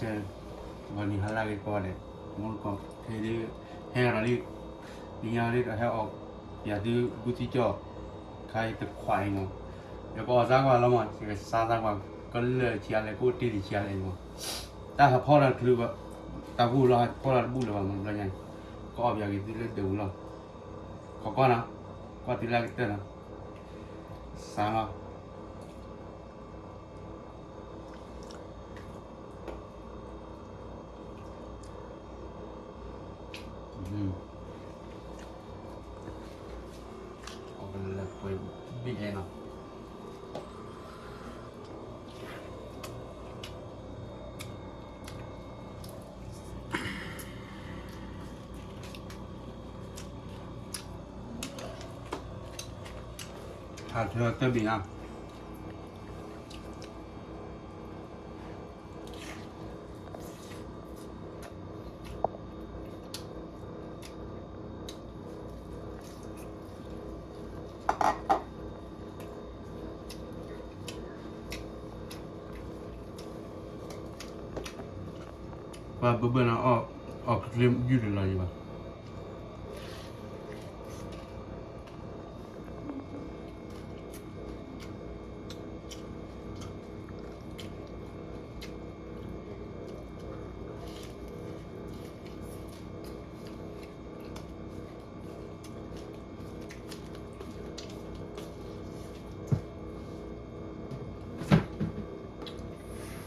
ဆၢ ဂီၤနံၤဟါလၢအဂ့ၤကိးဂၤဒဲး, မူကီၢ် ခဲအံၤဒ် ဟဲဒီးလံ, လၢညါဒ်ဒီးဟဲအီၣ် ပၠးသုဘူၣ်သံကၠီၣ် ခါအံၤတခွးအံၤမး, ယကအီၣ်သးကွၢ်လီၤမး, ယကစါသးကွၢ် ကလၢာ်ဆံးအါလဲၣ် ကအိၣ်တ့ၢ်တဆံးအါလဲၣ်မး, တၢ်ဟးဖီၣ်ဒီးတချုးဘၣ်, တၢ်ဟူၣ်လီၤဟးဖီၣ်ဒီးတဘူၣ်လၢၤဘၣ်မး တဘျီညါအံၤ, ကအီၣ်ပၠးက့ၤသုလၢဒၢးပူၤလီၤ, ခိးကွၢ်နီၤ, ကွၢ်သုလၢအကတၢၢ်နီၤ, စးလီၤ. အီၣ်ကလၢပှဲၤဘ့ၣ်အဲၣ်နီၤ, ဟးထၢတဘ့ၣ်နီၤ. ပှၤဘၣ်ဘၣ်နီၤ အီၣ်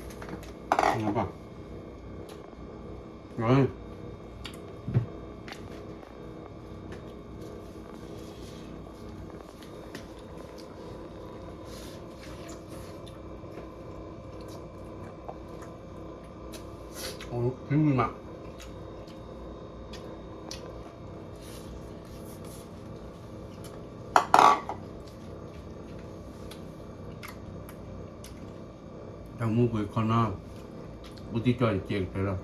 ချ့ချ့ယုၢ်တလီၤယံၤဘၣ်. တၢ်မူပှဲၤခီနီၤ, ဘူၣ်သံကၠီၣ်ယကဲကတၢၢ်လီၤ.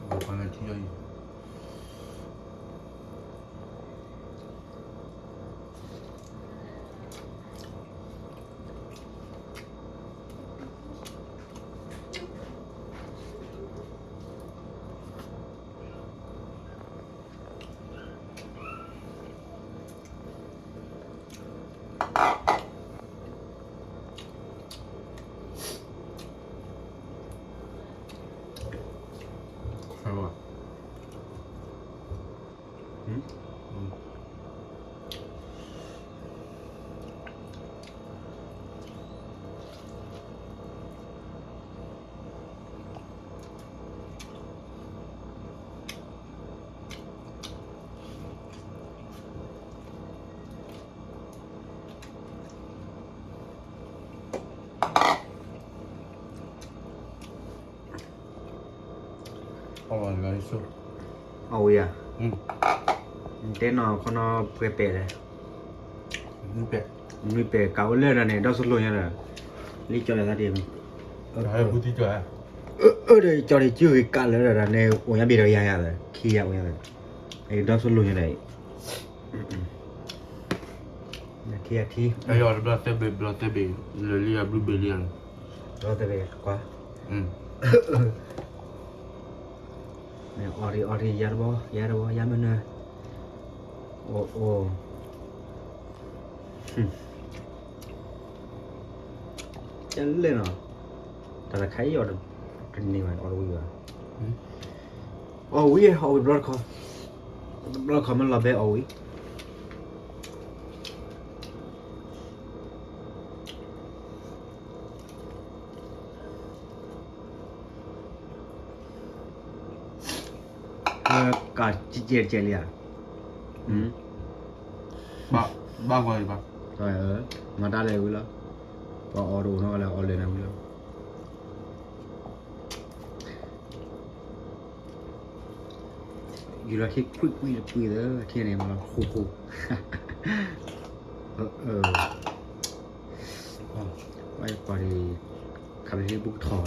အီၣ်ပှၤလၢထံအံၤ အဝဲဧါ, နတဲနီၤခီနီၤပှဲၤပဲာ်လဲၣ်, မ့ၢ်ပဲာ်ကးဝဲလၢဒၣ်န့ၣ် ဒီးစလိၤညါဒီး, လံကၠီလၢသးဒ်, အၢ ဒီးကၠီဒံးကၢ်လၢဒၣ်န့ၣ် အိၣ်ညါဘ့ၣ်ဒီးယၤယၤ, ခံယၤအိၣ်ညါ, ဒီးစလိၤညါဒီး ခံဂၤထံ, တဘျီသဲဘ့ၣ် ဘျီသဲဘ့ၣ် လၢာ်လံယၤဘျုးဘ့ၣ်လံယၤ, ဘျီသဲဘ့ၣ်ကွၢ်, အီၣ်ရံၣ်အီၣ်ရံၣ် ယၤတဘီ ယၤတဘီ ယၤမနုၤ, အိၣ်အိၣ်, ကဲလဲၣ်နီၤ, တၢ်တခါအံၤအီၣ်တန့ၢ်ဘၣ် အီၣ်တဝံၤဘၣ်, အီၣ်ဝံၤ အီၣ်ဝံၤဘျီတခီ, ဘျီတခီမ့ၢ်လီၤဘဲအီၣ်ဝံၤ ကးကဲကဲလံဧါ, ဘၣ်ဂီၤအံၤဘၣ်, မၤတၢ်လဲၤဝံၤလီၤ, ပှၤအီၣ်တအိၣ်နီတဂၤလၢအီၣ်လဲၤနၤဝံၤလီၤ. ယူၤလီၤဟ့ၣ်ကွံာ်ကွံာ်တကွံာ်သၢ ထံၣ်န့ၣ်မးလီၤ ဃိဃိ, ဝဲပှၤဒ် ခးပဟ့ၣ်ဘူၣ်ကထီၣ်လီ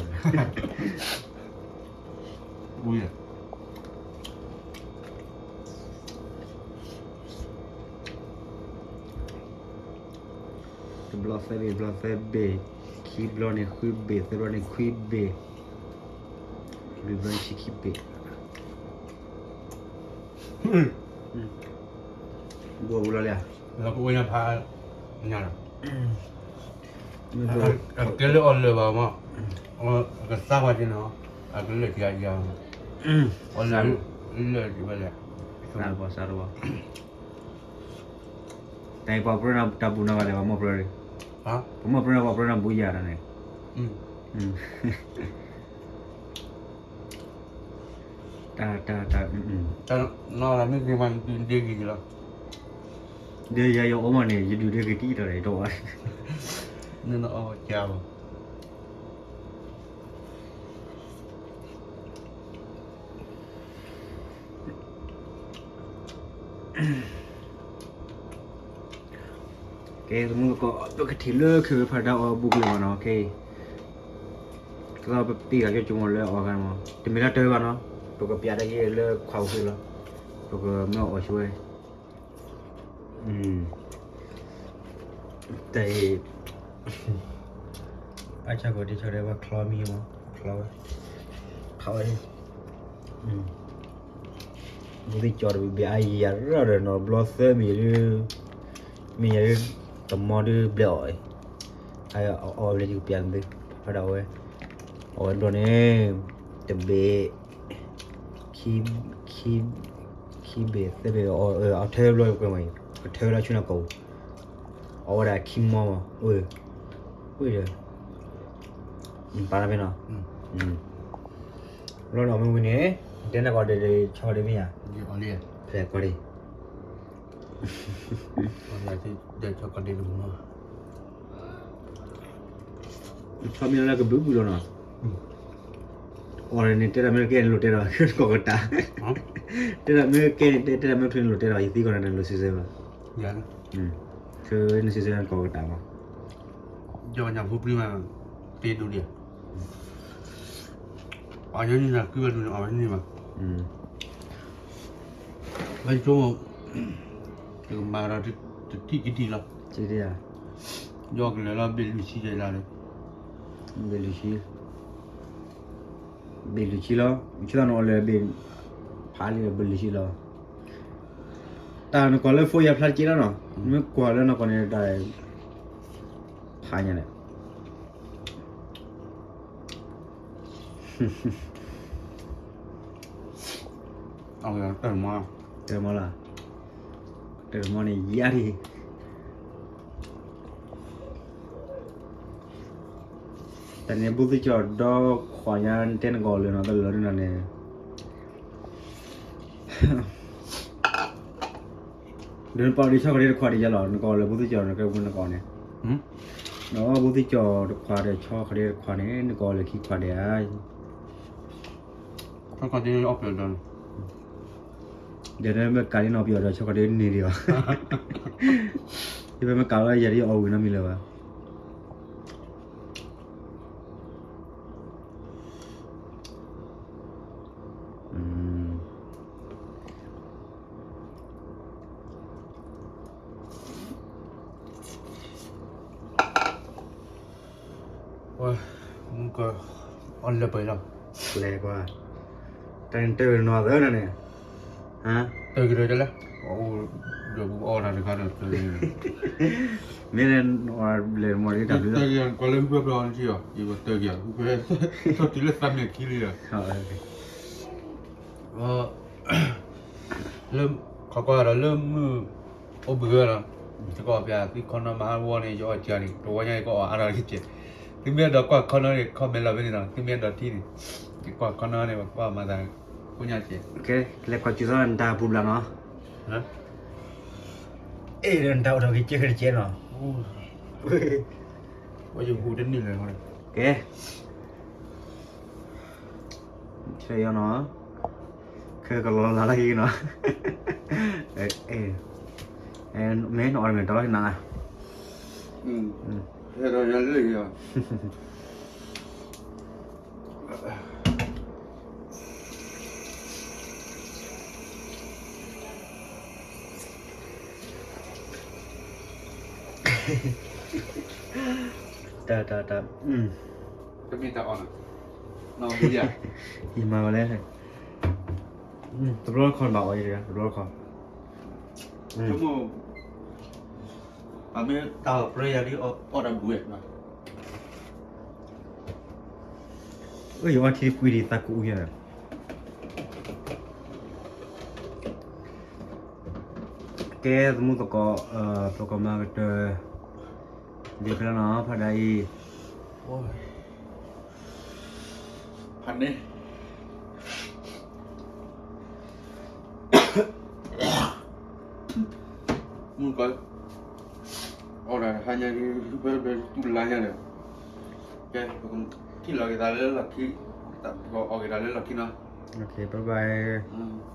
ၤ, ဝံၤ ဘျီသၢဘ့ၣ်, ဘျီသၢဘ့ၣ်, ခံဘျီန့ၣ်ဃုဘ့ၣ်, သၢဘျီန့ၣ်ခွံဘ့ၣ်, လွံၢ်ဘျီန့ၣ်ဆံခံဘ့ၣ်. ဘိၣ်ဘိၣ်လီၤလံဧါ, လီၤကအိၣ်ညါဖးညါလီၤ. မ့ၢ်ဘိၣ်, အကဲလၢအီၤလၢာ်ဘၣ်မး, အကသါဝဲက့ၤနီၤ, အကလၢာ်က့ၤယၤ, အီၤလၢာ်, လၢာ်က့ၤဝဲလဲၣ်, စးတဘီစးတဘီ. တၢ်အံၤပှၤပြၢနၤတၢ်ဘူၣ်နၤဘၣ်လဲၣ် ပှၤမိၢ်ပြၢ, ပှၤမိၢ်ပြၢနၤ ပှၤပြၢနၤဘူၣ်ယၤတၢ်န့ၣ်, တၢ်တၢ်တၢ်, ဒီးယၤယအိၣ်မးန့ၣ် ယဒုးဒ့ဂ့ၤကလီၤ, နအီၣ်ကဘၣ် ကဲ သမူသကိး ပကထံၣ်လၢခံဝဲဖးဒၣ်အီၤဘူၣ်ကလၢာ်မးနီၤ, ခဲအံၤ ကသီၣ်ပပံဂၤကၠိမီၤလၢအီၤဂၤမး, တမ့ၢ်လၢတၢ်ဘၣ်နီၤ, ပကပျးတၢ်ယဲလၢခွးပူၤသ့လီၤ, ပကမၢအီၤဆိဝဲ တၢ်အံၤ အါဆၣ်ကီးဒ်ဆီဒဲး ဘၣ်ချီမံမး, ချီဝဲ, ခးဝဲ, ဘူၣ်သ့ၣ်ကၠီၤတဘ့ၣ်အါယၤရၣ်ဒီးနီၤ, ဘျီသၢမံၤဒုး, မ့ၢ်ယၤဒုး, တမီဒုးဘျဲးအီၤအံၤ, အအီၣ်ဘျဲးယကပျးသု, ဖးဒၣ်ဝဲ, အီၣ်ဝဲဘျီန့ၣ်, တဘ့ၣ် ခံ, ခံ, ခံဘ့ၣ်သၢဘ့ၣ်, အီၣ်ထဲဘျီကွဲးမးအံၤ, ကထၢဝဲဒၣ်ဆူနၤကိာ်ပူၤ, အီၣ်ဝဲဒၣ်ခံမီမး, ဝ့ၢ်, ဝ့ၢ်ဒီး, ပာ်ဖဲနီၤ, ဘျီန့ၣ်အီၣ်မ့ၢ်ဝံၤန့ၣ်, တဲနၤကိးဒဲး ဆီကဒ့မ့ၢ်ဧါ, ဖဲကိးဒဲး ဆီမ့ၢ်လၢကဘုးဘုးလီၤနီၤ, အီၣ်န့ၣ် တဲဒၣ်မ့ၢ်ကဲန့ၣ်လိၤတဲဒီး ကိးကတၢၢ်, တဲဒၣ်မ့ၢ်ကဲန့ၣ် တဲဒၣ်မ့ၢ်ထွဲန့ၣ်လိၤတဲဒီး ယသံကွၢ်နၤန့ၣ်လိၤစံးဆၢဘၣ်, နစံးဆၢကိးကတၢၢ်မး, ညၣ်ဖိပျံၤမး, တ့ဒိၣ်ဒံး အီၣ်ညီနုၢ်နၤ ကုဝဲဒၣ်န့ၣ် အီၣ်ညီနုၢ်မး, လၢယဆိကမိၣ်, ယကမၤဒီးတထံၣ်ကထံၣ်လီၤ, ယီကလဲၤလီၤဘ့ၣ်လွံၢ်ဆံယဲလၢ်လၢ, ဘ့ၣ်လွံၢ်ဆံ, ဘ့ၣ်လွံၢ်ဆံလီၤ, ဆၢနအီၣ်လၢဘ့ၣ်, ဖးလံဘ့ၣ်လွံၢ်ဆံလီၤ, တၢ်နကွၢ်လၢ phone ယၤဖျါတက့ၢ်လီၤနီၤ, မ့ၢ်ကွၢ်လၢနကွၢ်န့ၣ်တၢ်, ဖးညါန့ၣ် တၢ်မၤ, တၢ်မၤလၢ, တၢ်မၤန့ၣ်ယါဒံး, တၢ်န့ၣ်ဘူၣ်သ့ၣ်ကၠီၤဒီခွးညါတဲနဂီၢ်လၢနီၤ တလၢာ်န့ၣ်နီၤန့ၣ် ဒီးနပာ်အီၤဒ်ဆီကဒ့တခွးဒံးယါလီၤ နကအီၣ်လၢဘူၣ်သ့ၣ်ကၠီၤနကဲဝဲနကအီၣ်န့ၣ်, နအီၣ်ဘူၣ်သ့ၣ်ကၠီၤတခွးဒီးဆီကဒ့တခွးန့ၣ် နကအီၣ်လၢခံခွးဒံးဧါ, ဆီကဒ့အီၣ်ပျီၢ်ဒီး, ဒီးနမ့ၢ်ကးဒ်နီၢ်ပျီၢ်ဒီးဆီကဒ့န့ၢ်ဒံးအီၤ, ယမ့ၢ်မ့ၢ်ကးလၢယၤဒ်အီၣ်ဝံၤနီတမံၤလၢၤဘၣ်. အီၣ်လၢပှဲၤလီၤ, ပှဲၤကွၢ်, တၢ်န့ၣ်တၢ်ဝဲနီၢ်သၢနၤန့ၣ်, တၢ်ကဒီးတလဲၣ်, အီၣ်တခါဒီး မ့ၢ်လဲၤဘျဲၣ်မီၢ်ဒ်တၢ်ဘျုး, တၢ်ကကွၢ်လၢဟုဖဲဖဲအီၤနထံၣ်အီၤ, ယတၢ်က, ထီၣ်တုၤလၢသးမဲာ်ခံလံဒီး လၢ, ခီကွၢ်ဒီးလၢမုၢ်အိၣ်ဘှံးဝဲလီၤ, ယကအီၣ်ပျးသုခီနီမၤဟးဝီန့ၣ် ယအီၣ်ကၢန့ၣ် တဝီညါယကအီၣ်အါထီၣ်ကဲ, သုမ့ၢ်အဲၣ်ဒိးကွၢ်ခီနီန့ၣ် comment လီၤဖဲန့ၣ်နီၤ, သုမ့ၢ်အဲၣ်ဒိးထံၣ်န့ၣ်, ယကွၢ်ခီနီန့ၣ် ပကွၢ်မၤသး, ကိညါကဲ, လဲၤကွၢ်စူၤသီနတၢ်ပူၤဘျးနီၤ, အဲၣ်ဒိးနတၢ်အိၣ်ထီၣ်က့ၤကဲကဲနီၤ, ဝဲယဟူးတန့ၢ်လၢၤ, ကဲ ဆၢယီၤနီၤ, ခဲကလီၤလၢ်လၢ်က့ၤနီၤ, မ့ၢ်နအီၣ်တမ့ၢ်တၢ်လီၤနၤ, ဟဲဒီးယၤလၢယၤ ဟဲ တၢ်တၢ်တၢ်, တမ့ၢ်တၢ်အီၣ်နီၤ, ယမၤဝဲလဲၣ်, တဘျီတခီၣ်ဘၣ်အီၣ်ယၤတဘျီတခီၣ်, အမ့ၢ်တၢ်အီၣ်ပြဲယၤဒ်အီၣ်တၢ်ဘူးဝဲ, အၢ ယအီထံတပှံၤဒံးသးကအိၣ်ညါ, ကဲသမူသကိး, သကိးမၤကတၢၢ်, ဒ်ဖဲလီၤနီၤ ဖးဒၣ်အံၤ, ဖးန့ၣ် မုၢ်ကီး, အီၣ်ဒၣ်တဟါညါဒ် ဖဲဘျဲတူၢ်လါညါဒီး, ကဲ ပကထံၣ်လီၤက့ၤသးလၢလီၢ်ခံ, ပကအီၣ်က့ၤသးလၢလီၢ်ခံနီၤ, bye bye.